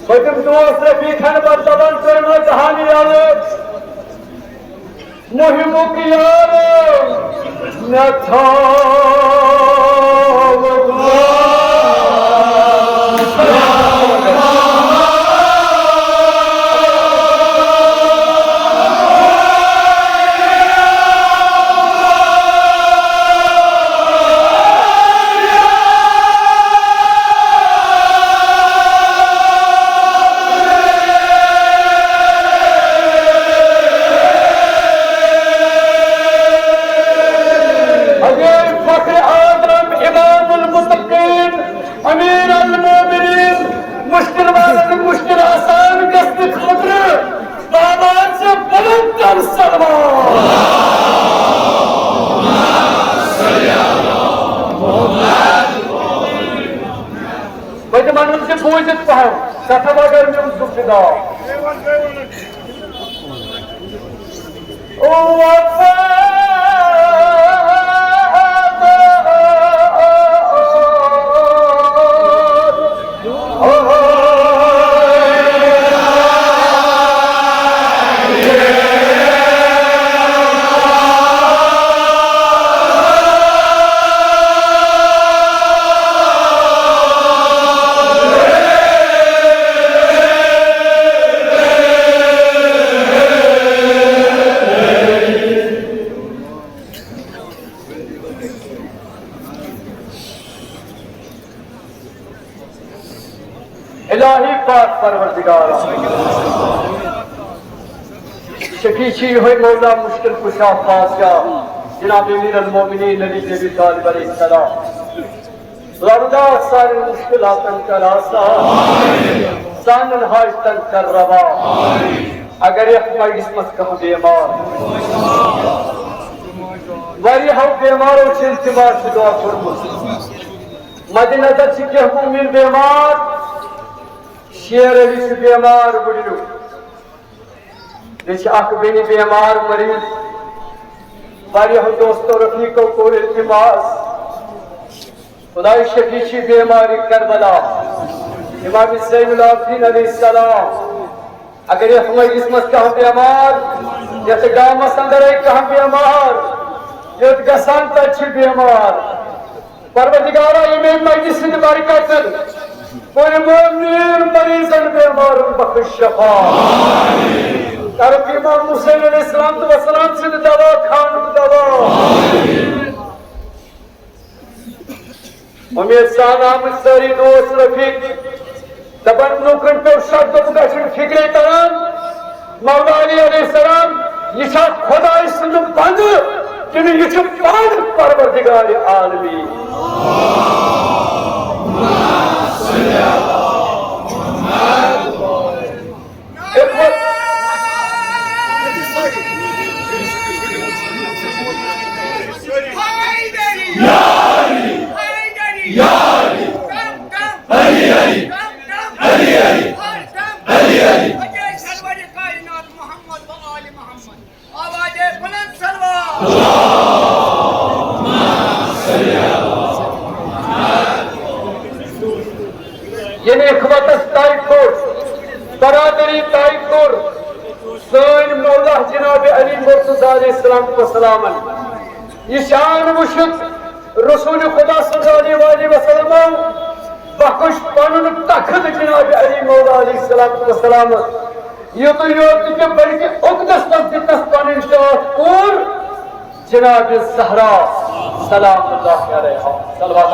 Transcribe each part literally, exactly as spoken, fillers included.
پٔتِم دوس رفیق حنبل دپان کٔرۍ مےٚ کہانی یلہٕ۔ مُہِمُک یار مےٚ تھاو۔ اگر فخر بوٗزِتھ پہم کتھا مگر میون زُو فدا۔ الہی پاک پروردگار، شفیع چھی یہوے مولا مشکل کشا پادشاہ جناب امیر المومنین علی بن ابی طالب علیہ السلام۔ رب دا سارے مشکلاتن کر آسان، سانن حاجتن کر روا۔ اگر یتھ مجلس منٛز کانٛہہ بیمار، واریاہو بیمارو چھِ التماس دعا کوٚرمُت۔ مد نظر چھِ کینٛہہ مومن بیمار، شیر علی چھُ بیمار وٕڈنیُک، بیٚیہِ چھِ اکھ بیٚنہِ بیمار مریض۔ واریاہو دوستو رفیقو کوٚر التماس، خدای شفیع چھی بیمار کربلا، امام زین العابدین علیہ السلام۔ اگر یتھ مجلس منٛز کانٛہہ بیمار، یتھ گامس اندر آیہِ کانٛہہ بیمار، یوٚت گژھان تتہِ چھِ بیمار۔ پروردگارا، ییٚمہِ مجلس سٕنٛدِ برکتن کٔرۍ مومنین مریضن بیمارن بخش شفا۔ کرکھ امام حسین علیہ السلام تہٕ وسلام سٕنٛدِ دوا خانُک دوا۔ امید سان آمٕتۍ سٲری دوست رفیق، دپان لوٗکن پیوٚو شک، دوٚپُکھ، اسہِ چھُنہٕ فکرے تران، مولا علی علیہ السلام، یہِ چھا خداے سُنٛد بندٕ کِنہٕ یہِ چھُ پانہٕ پروردگار عالمی؟ آواز بلند صلوات۔ ییٚمہِ اخوتس طے کوٚر، برادری طے کوٚر، سٲنۍ مولا جناب علی مرتضی علیہ السلام وسلامن یہِ شان وٕچھِتھ رسول خدا صلی اللہ علیہ وآلہ وسلم بخش پنُن تخت جناب علی مولا علیہ السلام وسلام۔ یوتُے یوت نہٕ کینٛہہ، بلکہِ عقدس منٛز دِتنس پنٕنۍ ذات پوٗرٕ جناب زہرا سلام اللہ علیہا۔ صلوات۔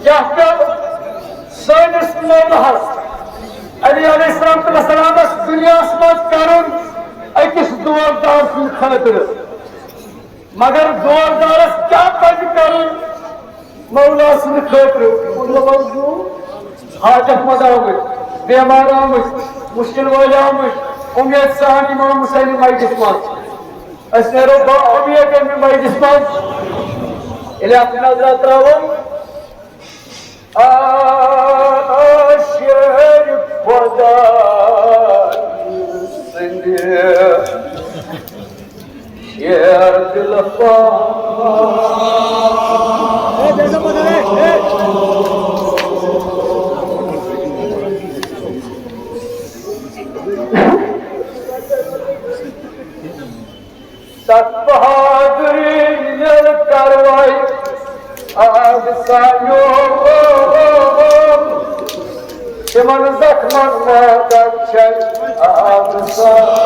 کیٛاہ پیوٚو سٲنِس مولاہس علی علیہ الصلوۃ والسلامس دُنیاہس منٛز کرُن أکِس دوردار سٕنٛدِ خٲطرٕ؟ مگر دوردارس کیٛاہ پزِ کرُن مولا سٕنٛدِ خٲطرٕ؟ مطلب، حاجت مند آمٕتۍ، بیمار آمٕتۍ، مشکل وٲلۍ آمٕتۍ، امید سان امام حسین مجلس منٛز۔ أسۍ نیرو با امید امہِ مجلس منٛز۔ ییٚلہِ اکھ نظرا ترٛاوو، آ شیر خدا سٕنٛدِ، شیر دِلہٕ پاک۔ تتھ بہادری ییٚلہِ کروے آب سانیو، تِمن زخمن مدد چھے آب سانیو۔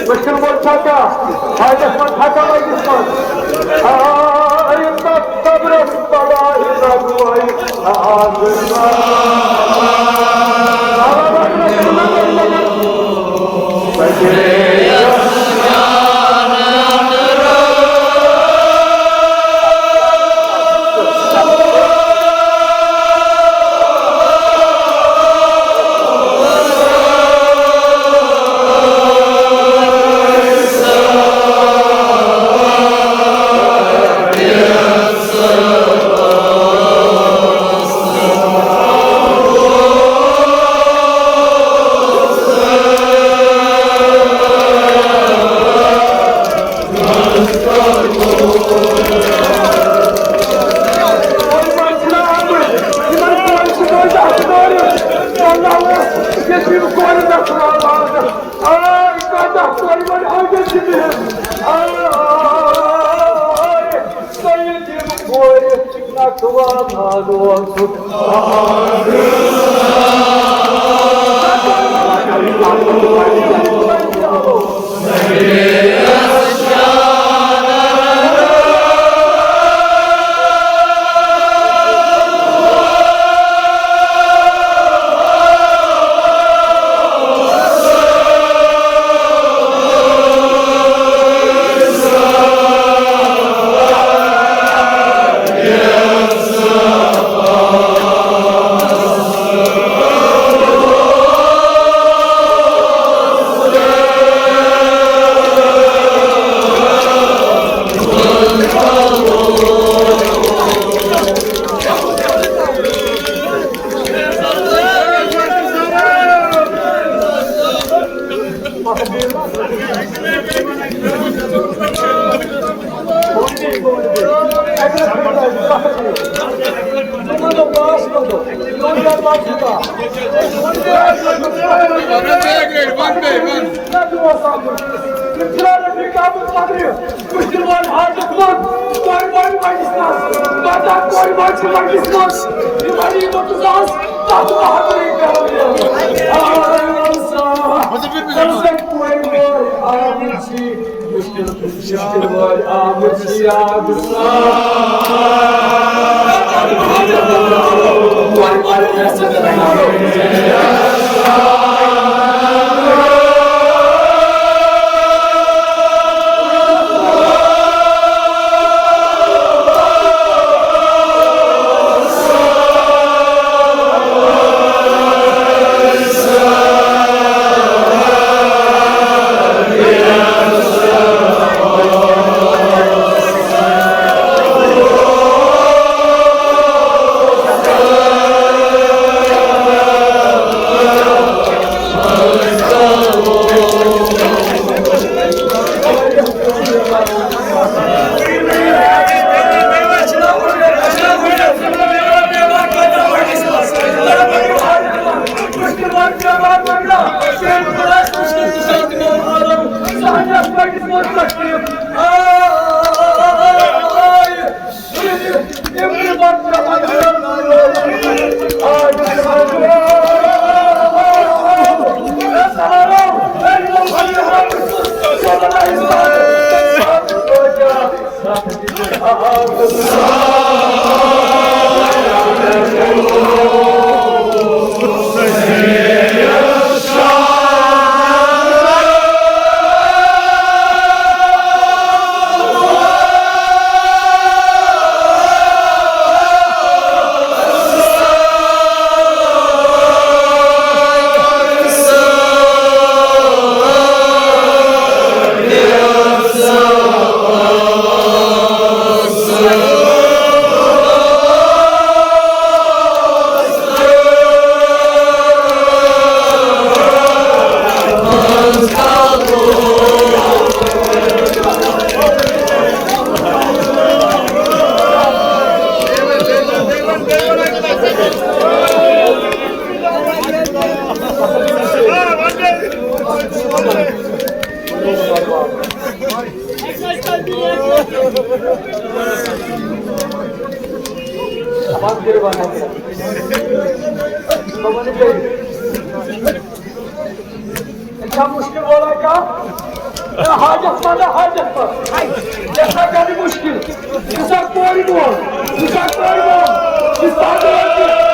وٕچھِو وۄنۍ چھا کیٛاہ؟ حاجت منٛد چھا کیٛاہ لٔگِس منٛز؟ آ، أمۍ تَتھ صبرَس بَڑایہِ رَگوَے آز۔ کیٛاہ مُشکِل وولا کانٛہہ؟ اے حاجت منٛد، حاجت منٛد۔ یہِ چھا کَرِ مُشکِل؟ یہِ چھا کورِ مول؟ یہِ چھا کورِ مول؟ یہِ چھا کورِ مول؟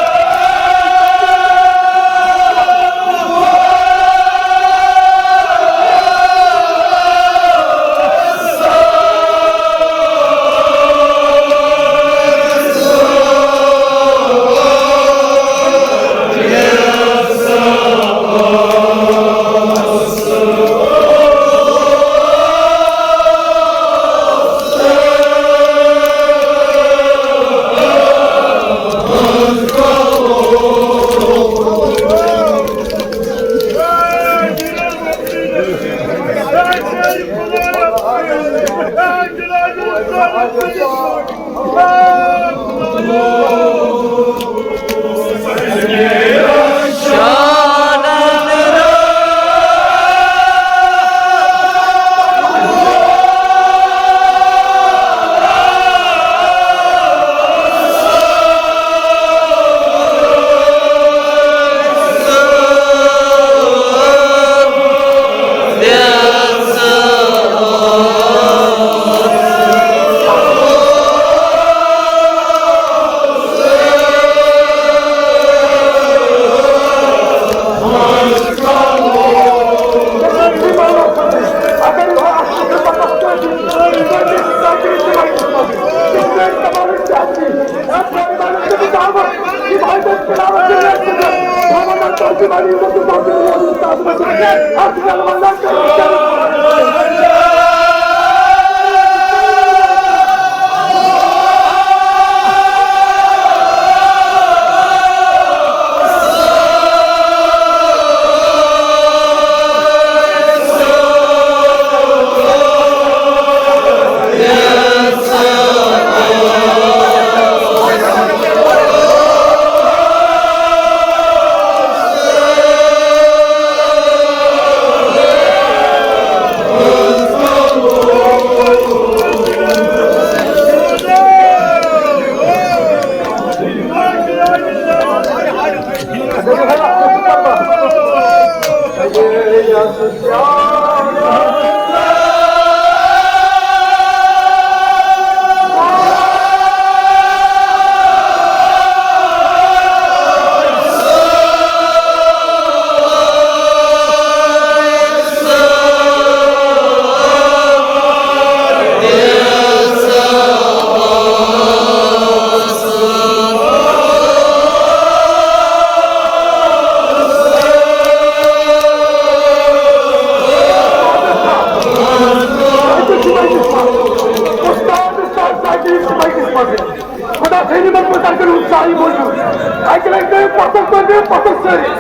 خدا خیری منٛز مُترکن ہُنٛد سایہِ موٗجوٗد۔ اَکہِ لَٹہِ گٔیہِ پَتھر، تُہۍ گٔیہِ پَتھر سٲری۔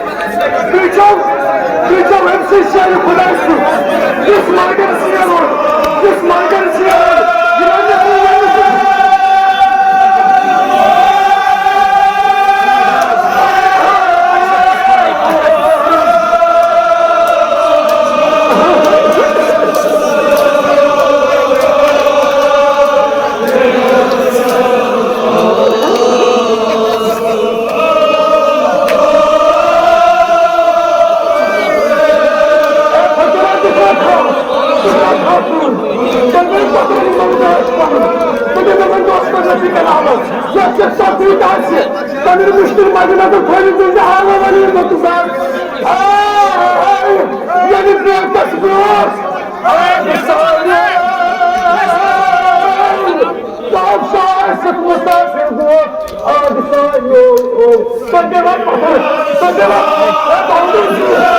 تُہۍ چھِو، تُہۍ چھِو أمۍ سٕے شیرِ خۄداے سُنٛد، یُس مَرگَن شیر اوس، یُس مَرگَن شیر اوس، یہِ وَنہِ تُہۍ ؤنِو سُہ۔ تمیر مشکل مدینہ تو کھولی تم سے آگے والی تو تم آ، آ، آ، یعنی برونٛٹھ گژھ برونٛٹھ۔ آ، مثال، بادشاہ آسہِ مسافر گوٚو۔ آ، مثال، او، او، سۄ دِوان پتھر، سۄ دِوان، اے، بہٕ چھُس۔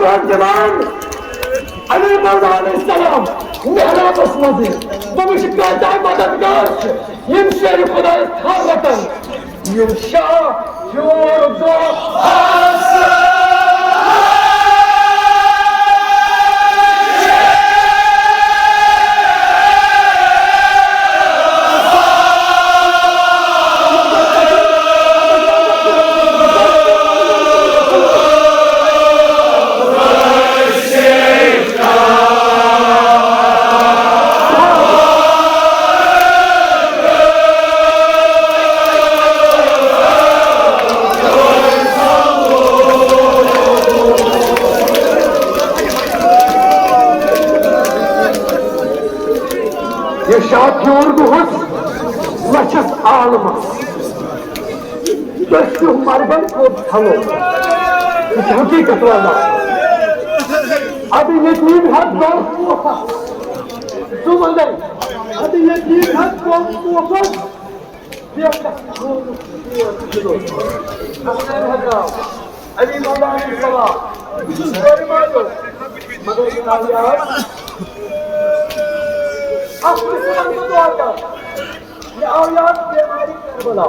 جوان علی مولا علیہ السلام محرابس منٛز، دوٚپُن، یہِ کۭتیٛاہ مددگار چھِ، یِم شیرِ خۄدایَس تھَر رَٹان، یِم شاہ ہیوٗر دۄہ۔ یہِ شاہ ہیوٗر دۄہس لچھس عالمس۔ تُہۍ چھِو مربن کوٚت ژھٮ۪نو؟ یہِ چھِ حقیٖقت واللہ۔ اَدٕ یتیٖم ہٮ۪تھ گوٚو کوفس۔ ژٕ وَنَے، اَدٕ یتیٖم ہٮ۪تھ گوٚو کوفس۔ بیٚیہِ کَتھ چھِ گوٚمُت شیر کِلوٗ؟ حسنین حضرات، علی مولا علیہ السلام، یہِ چھُ سورُے معلوم۔ مگر یہِ آو یاد۔ اَتھ منٛز چھُ وَنُن دعا کَر۔ مےٚ آو یاد بیمارِ کربلا۔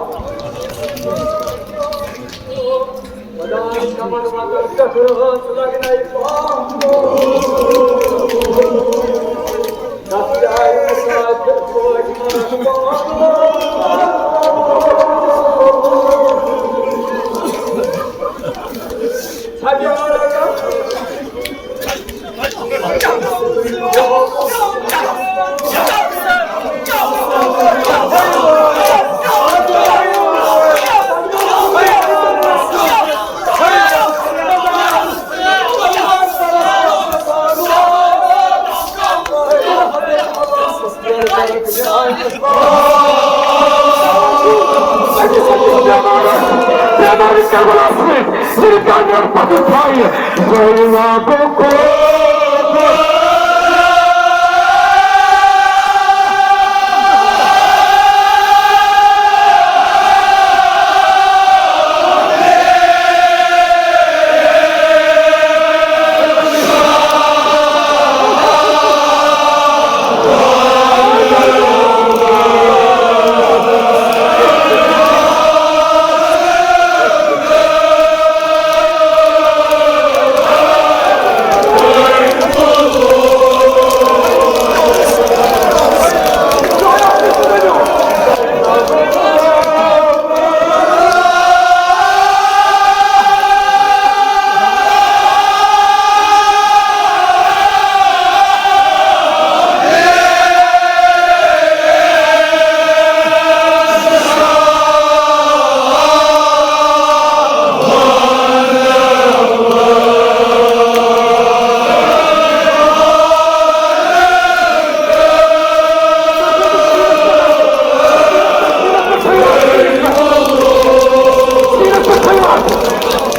خۄداے کمن وطن پٮ۪ٹھ رٲژ لگنے پامبو۔ تتھ جایہِ مسافر پٲٹھۍ ماشٹر۔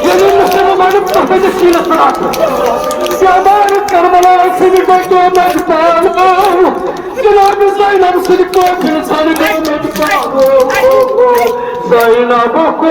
ییٚلہِ مُسلمانن تُہٕنٛدِس سیٖنس پٮ۪ٹھ اکھ بیمار کربلا سٕنٛدِ گۄڈٕ مجبور۔ جناب زینب سٕنٛدِ کٲفِل سانہِ گوٚمُت پاگل۔ زینب کو